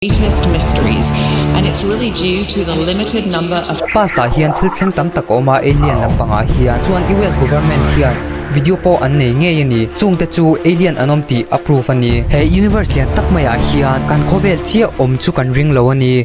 Greatest mysteries and it's really due to the limited number of Past ah hian thil thleng tam tak a awm a, alien lampangah hian chuan US government hian video pawh an nei ngei a ni, chungte chu alien an awm tih a proof a ni. He universe lian tak maiah hian kan khawvel chiah awm chu kan ring lo a ni.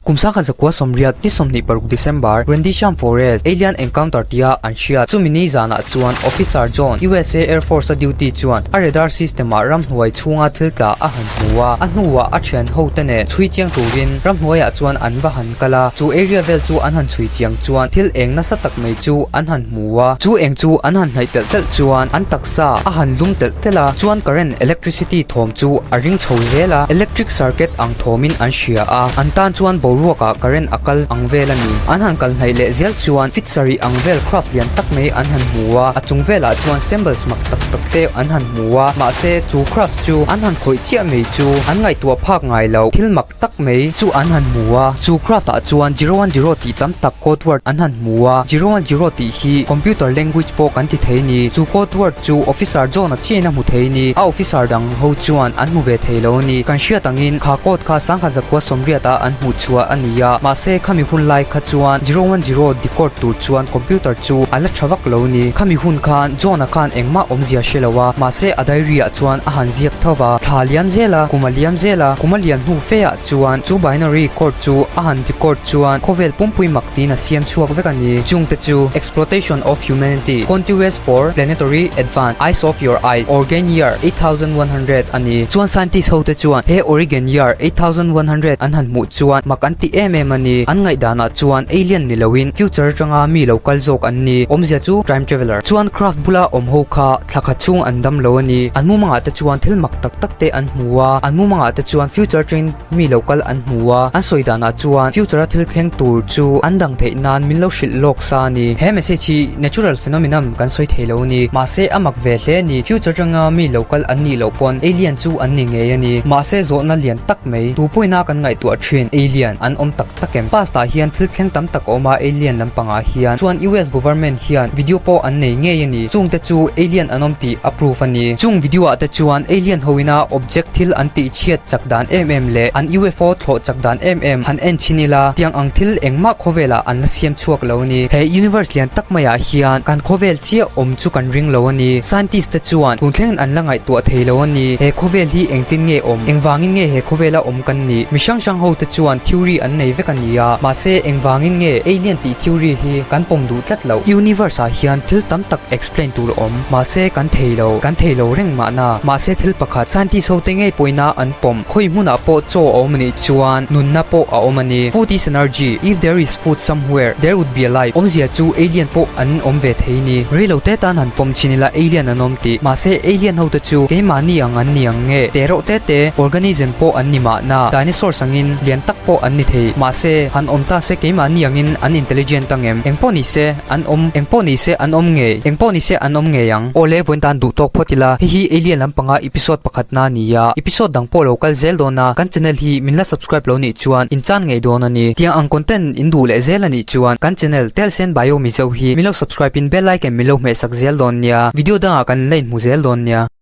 Kum sangkhat zakua 80 ni 26 December, Rendlesham Forest, alien encounter tia an hriat. Chumi ni zanah chuan Officer John, USA Air Force a duty chuan a radar system ah ramhnuai chhunga thil tla a han hmu a, a hnuah a thian ho te nen chhui chiang turin ramhnuaiah chuan an va han kal a, chu area vel chu an han chhui chiang chuan thil eng nasa tak mai chu an han hmu a, chu eng chu an han hnaih telh telh chuan an taksa a han lum telh telh a, chuan current electricity thawm chu a ring chho zel a, electric circuit ang thawmin an hria a, an tan chuan boruakah current a kal ang vel a ni. An han kal hnaih leh zel chuan feet sarih ang vel craft lian tak mai an han hmu a, a chung velah chuan symbols mak tak tak te an han hmu a, mahse chu craft chu an han khawih chiah mai chu an ngaihtuah phak ngai lo thil mak tak mai chu an han hmu a, chu craft ah chuan zero one zero tih tam tak code word an han hmu a, zero one zero tih hi computer language pawh kan ti thei a ni, chu code word chu officer John-a chiahin a hmu thei a ni, a officer dang ho chuan an hmu ve thei lo a ni, kan hriat angin kha code kha sangkhat zakua 80 ah an hmuh chhuah a ni a, mahse khami hun lai kha chuan zero one zero decode tur chuan computer chu a la tha vak lo a ni, khami hun khan John-a khan engmah awmzia hre lo a, mahse a diary ah chuan a han ziak tho va, thla a liam zel a, kum a liam zel a, kum a liam hnu fe ah chuan chu binary code chu a han decode chuan khawvel pumpui mak tiin a siam chhuak vek a ni. Chungte chu Exploitation of Humanity, Conquest for Planetary Advance, Eyes of Your Eyes, Organ Year 8100 a ni. Chuan scientist ho te chuan he Oregon Year 8100 an han hmuh chuan mak an ti em em a ni. An ngaihdanah chuan alien ni loin future atanga mi lo kal zawk an ni. Awmzia chu time traveler. Chuan craft bula awm ho kha thla khat chhung an dam lo a ni. An mumangah te chuan thil mak tak tak te an hmu a, an mumangah te chuan future atangin mi lo kal an hmu a, an sawi danah chuan future a thil thleng tur chu an dang theih nan min lo hrilh lawk sa a ni. He message hi natural phenomenon kan sawi thei lo a ni. Mahse a mak ve hle a ni. Future atanga mi lo kal an nih loh pawn alien chu an ni ngei a ni. Mahse zawhna lian tak mai tu pawhin a kan ngaihtuah thin alien an awm tak tak em? Past ah hian thil thleng tam tak a awm a alien lampangah hian chuan US government hian video pawh an nei ngei a ni. Chungte chu alien an awm tih a proof a ni. Chung video ah te chuan alien ho ina object thil an tih chhiat chak dan em em leh an UFO thlawh chak dan em em han en chhin ila tiang ang thil engmah khawvelah an la siam chhuak lo a ni. He universe lian tak maiah hian kan khawvel chiah awm chu kan ring lo a ni. Scientist te chuan tun thlengin an la ngaihtuah thei lo a ni. He khawvel hi engtin nge awm? Engvangin nge he khawvela awm kan nih? Mi hrang hrang ho te chuan theory an nei vek a ni a, mahse engvangin nge alien tih theory hi kan pawm duh tlat loh? Universe ah hian thil tam tak explain tur a awm, mahse kan thei lo, kan thei lo reng mahna. Mahse thil pakhat, scientist ho te ngei pawhin a an pawm, khawi hmunah pawh chaw a awm a nih chuan nunna pawh a awm a ni. Food is energy, if there is food somewhere, there would be a life. Awmzia chu alien pawh an awm ve thei ni. Rei lo te tan han pawm chin ila alien an awm tih. Mahse alien ho te chu keimahni ang an ni ang nge? Te reuh te te, organism pawh an ni mahna, dinosaurs angin lian tak pawh an ni thei. Mahse han awm ta se keimahni angin an intelligent ang em? Engpawh ni se an awm, engpawh ni se an awm ngei, engpawh ni se an awm ngei ang. Awle vawiin tan duh tawk phawt ila, hei hi alien lampanga episode pakhatna a ni a, episode dang pawh lo kal zel dawn a, kan channel hi min la subscribe lo nih chuan in chan ngei dawn a ni. Tiang ang content in duh leh zel a nih chuan kan channel Telsen Bio Mizo hi min lo subscribe in bell icon min lo hmehsak zel dawn nia. Video dangah kan la inhmu zel dawn nia.